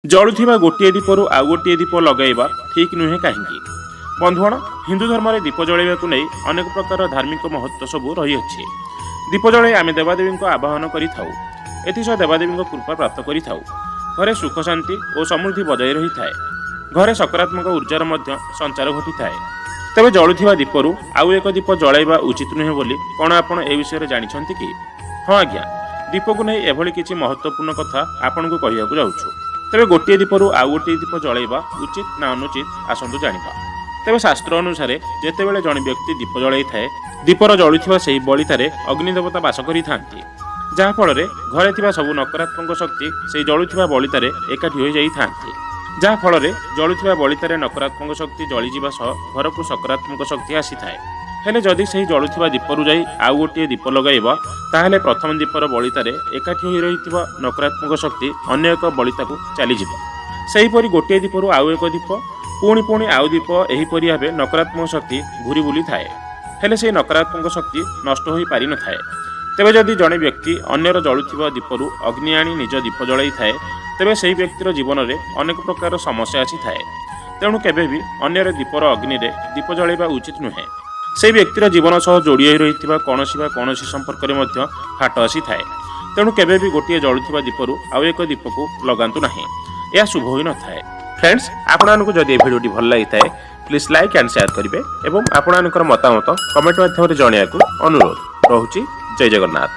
ଜଳୁଥିବା ଗୋଟିଏ ଦୀପରୁ ଆଉ ଗୋଟିଏ ଦୀପ ଲଗାଇବା ଠିକ୍ ନୁହେଁ କାହିଁକି? ବନ୍ଧୁଗଣ, ହିନ୍ଦୁ ଧର୍ମରେ ଦୀପ ଜଳାଇବାକୁ ନେଇ ଅନେକ ପ୍ରକାର ଧାର୍ମିକ ମହତ୍ତ୍ୱ ସବୁ ରହିଅଛି। ଦୀପ ଜଳାଇ ଆମେ ଦେବାଦେବୀଙ୍କ ଆବାହନ କରିଥାଉ। ଏଥିସହ ଦେବାଦେବୀଙ୍କ କୃପା ପ୍ରାପ୍ତ କରିଥାଉ। ଘରେ ସୁଖ, ଶାନ୍ତି ଓ ସମୃଦ୍ଧି ବଜାୟ ରହିଥାଏ। ଘରେ ସକାରାତ୍ମକ ଉର୍ଜାର ମଧ୍ୟ ସଞ୍ଚାର ଘଟିଥାଏ। ତେବେ ଜଳୁଥିବା ଦୀପରୁ ଆଉ ଏକ ଦୀପ ଜଳାଇବା ଉଚିତ ନୁହେଁ ବୋଲି କ'ଣ ଆପଣ ଏ ବିଷୟରେ ଜାଣିଛନ୍ତି କି? ହଁ ଆଜ୍ଞା, ଦୀପକୁ ନେଇ ଏଭଳି କିଛି ମହତ୍ତ୍ୱପୂର୍ଣ୍ଣ କଥା ଆପଣଙ୍କୁ କହିବାକୁ ଯାଉଛୁ। ତେବେ ଗୋଟିଏ ଦୀପରୁ ଆଉ ଗୋଟିଏ ଦୀପ ଜଳାଇବା ଉଚିତ ନା ଅନୁଚିତ, ଆସନ୍ତୁ ଜାଣିବା। ତେବେ ଶାସ୍ତ୍ର ଅନୁସାରେ ଯେତେବେଳେ ଜଣେ ବ୍ୟକ୍ତି ଦୀପ ଜଳାଇଥାଏ, ଦୀପର ଜଳୁଥିବା ସେହି ବଳିତାରେ ଅଗ୍ନି ଦେବତା ବାସ କରିଥାନ୍ତି, ଯାହାଫଳରେ ଘରେ ଥିବା ସବୁ ନକାରାତ୍ମକ ଶକ୍ତି ସେହି ଜଳୁଥିବା ବଳିତାରେ ଏକାଠି ହୋଇଯାଇଥାନ୍ତି, ଯାହାଫଳରେ ଜଳୁଥିବା ବଳିତାରେ ନକାରାତ୍ମକ ଶକ୍ତି ଜଳିଯିବା ସହ ଘରକୁ ସକାରାତ୍ମକ ଶକ୍ତି ଆସିଥାଏ। ହେଲେ ଯଦି ସେହି ଜଳୁଥିବା ଦୀପରୁ ଯାଇ ଆଉ ଗୋଟିଏ ଦୀପ ଲଗାଇବା, ତାହେଲେ ପ୍ରଥମ ଦୀପର ବଳିତାରେ ଏକାଠି ହୋଇ ରହିଥିବା ନକାରାତ୍ମକ ଶକ୍ତି ଅନ୍ୟ ଏକ ବଳିତାକୁ ଚାଲିଯିବ। ସେହିପରି ଗୋଟିଏ ଦୀପରୁ ଆଉ ଏକ ଦୀପ, ପୁଣି ପୁଣି ଆଉ ଦୀପ, ଏହିପରି ଭାବେ ନକାରାତ୍ମକ ଶକ୍ତି ଘୁରି ବୁଲିଥାଏ। ହେଲେ ସେହି ନକାରାତ୍ମକ ଶକ୍ତି ନଷ୍ଟ ହୋଇପାରିନଥାଏ। ତେବେ ଯଦି ଜଣେ ବ୍ୟକ୍ତି ଅନ୍ୟର ଜଳୁଥିବା ଦୀପରୁ ଅଗ୍ନି ଆଣି ନିଜ ଦୀପ ଜଳାଇଥାଏ, ତେବେ ସେହି ବ୍ୟକ୍ତିର ଜୀବନରେ ଅନେକ ପ୍ରକାର ସମସ୍ୟା ଆସିଥାଏ। ତେଣୁ କେବେ ବି ଅନ୍ୟର ଦୀପର ଅଗ୍ନିରେ ଦୀପ ଜଳାଇବା ଉଚିତ ନୁହେଁ। ସେହି ବ୍ୟକ୍ତିର ଜୀବନ ସହ ଯୋଡ଼ି ହୋଇ ରହିଥିବା କୌଣସି ବା କୌଣସି ସମ୍ପର୍କରେ ମଧ୍ୟ ଫାଟ ଆସିଥାଏ। ତେଣୁ କେବେ ବି ଗୋଟିଏ ଜଳୁଥିବା ଦୀପରୁ ଆଉ ଏକ ଦୀପକୁ ଲଗାନ୍ତୁ ନାହିଁ। ଏହା ଶୁଭ ହୋଇନଥାଏ। ଫ୍ରେଣ୍ଡସ୍, ଆପଣମାନଙ୍କୁ ଯଦି ଏ ଭିଡ଼ିଓଟି ଭଲ ଲାଗିଥାଏ, ପ୍ଲିଜ୍ ଲାଇକ୍ ଆଣ୍ଡ ସେୟାର କରିବେ ଏବଂ ଆପଣମାନଙ୍କର ମତାମତ କମେଣ୍ଟ ମାଧ୍ୟମରେ ଜଣାଇବାକୁ ଅନୁରୋଧ ରହୁଛି। ଜୟ ଜଗନ୍ନାଥ।